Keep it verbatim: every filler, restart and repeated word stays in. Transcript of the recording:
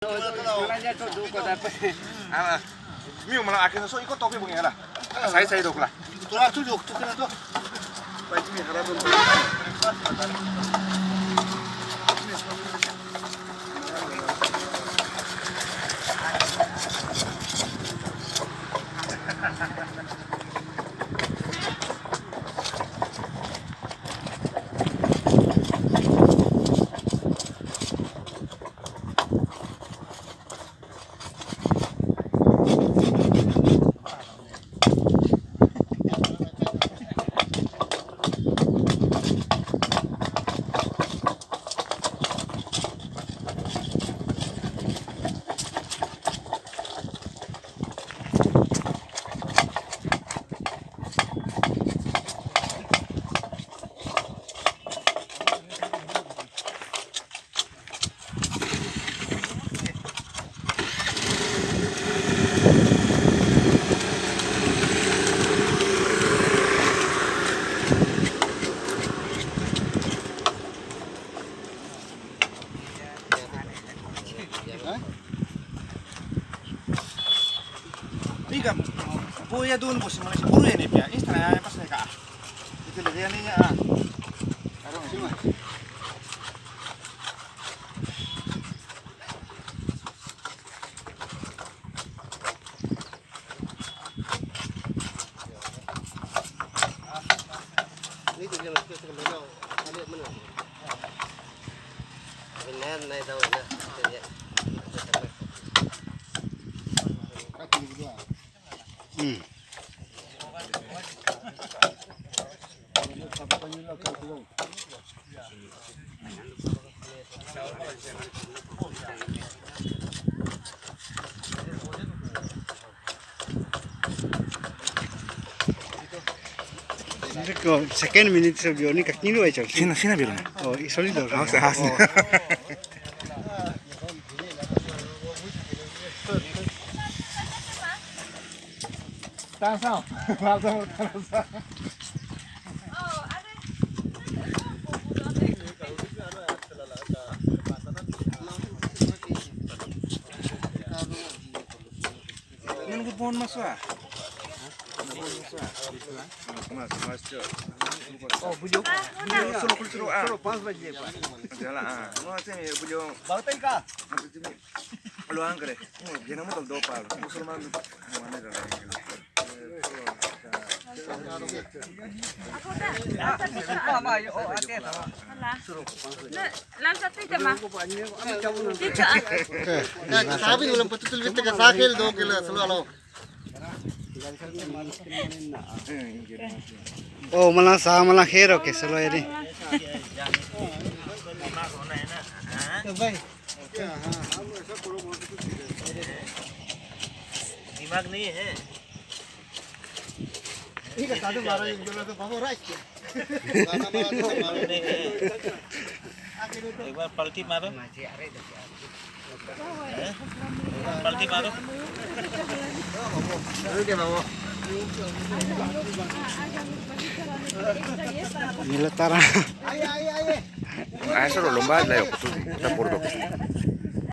Miu malah akhirnya so ikut topi bunyi lah. Saya saya dok lah. Tuh tuh tuh tuh. Tiga, voy a dar un bus, mana si puru ini pia, ini tanya apa sih kak? Itu dia nih ya. Arung sini. Hmm. Second minute se vio ni kakini lo hecho. Sina sina vio. Oh, y sólido. Ah, sí. Tansa. Nunggu pohon masuk ah. Mas, mas, cok. Oh, bujung. Solo kulsuro ah. Solo pas baje pa. Jalan ah. Mau sih bujung. Bau tadi kah? Lu angkre. Mau jangan mau do pa. Musulman. Mana dah. Lansa tita ma. Tita. Sabi ulang patutul bitte ka sakhel do kila sulu alo. Oh, malah sama lah hero ke sulu ini. Dimak nahi hai. Dimak nahi hai. Ek baar palti maro. Palti maro. Ini letaran. Ah, eso lo lomba la yo, tu, ta por do.